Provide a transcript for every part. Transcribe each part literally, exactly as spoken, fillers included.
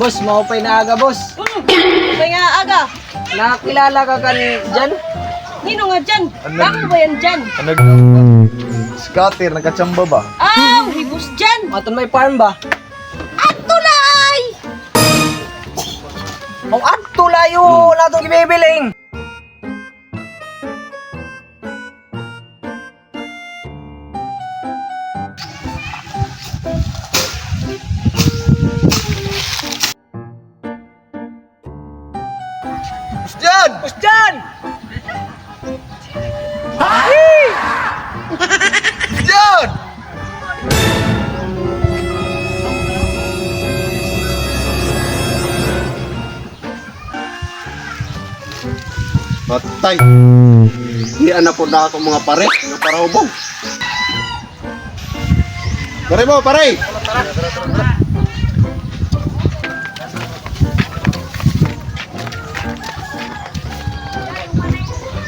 Boss, maupay nga aga, boss. Mm, maupay nga aga. Nakilala ka kan Jan? Hin-o nga Jan? Ano? Ako ba yan, Jan? Ano? Scatter, nagkachamba ba? Ah, hi Boss Jan. Aton may farm ba? Adto la ay! Aw, adto la, yo, naton gibibiling. Boss Jan! Boss Jan! Boss Jan! Patay. Di ana po na ako mga pare, mga parahubog. Pare mo, pare.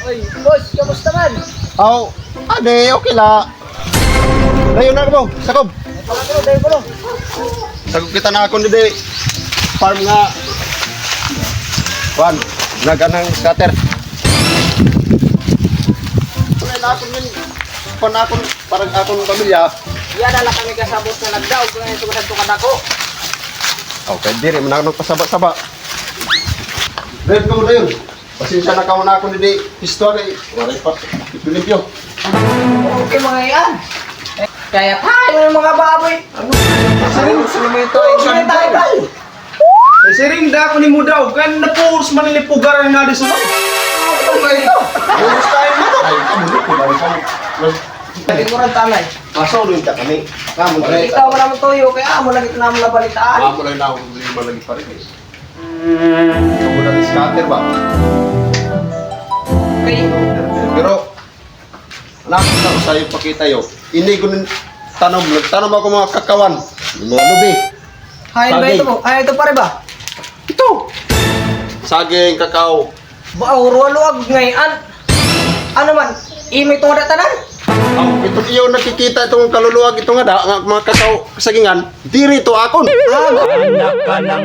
Oy, boss, kamusta man? Aw, ade, okay la. Dayon na ko, sakob. Dayon ko, dayon ko. Sakob kita na akon didi. Farm nga. Kuan, naganang scatter. Wala na akon yun. Kuan akon, parang akon pamilya. Iya na lang kami kasabot nga nagdaog kung ano ito kadako. Okay, diri man ako nagpasaba-saba. Dayon ko, dayon. Pasensya na ka muna ako, hindi. History. Waray pa. Ipilimpyo. Okay, mga iyan. Kaya tayo ng mga baboy. Ano? Siring, siring ito. Siring tayo, tayo. Eh, siring da ako ni Mudaw. Kan napuros man nilipugaran nga di suma. Ano ba ito? Puros tayo mo. Ay, ito, muli ko ba ito? Lagi ko rin tanay. Maso, doon ka kami. Kamu, ikaw, wala mo tuyo. Kaya amo lagi na mo nabalitaan. Amo lang na ako, problema lagi pa rin eh. Ito mo lang scatter ba? Okay. Pero, anak, sa iyo pakita yo. Ini ko nin tanom, tanom ako mga kakawan. Mga lubi. Hain ba ito mo? Ay, ito pare ba? Ito. Saging, kakao. Ba, ruwaluag ngay-an. Ano man? Imo ito nga datanan? Aw, ito iyo nakikita itong kaluluag ito nga da, nga mga kakao, kasagingan. Diri to akon. Ah, anak ka ng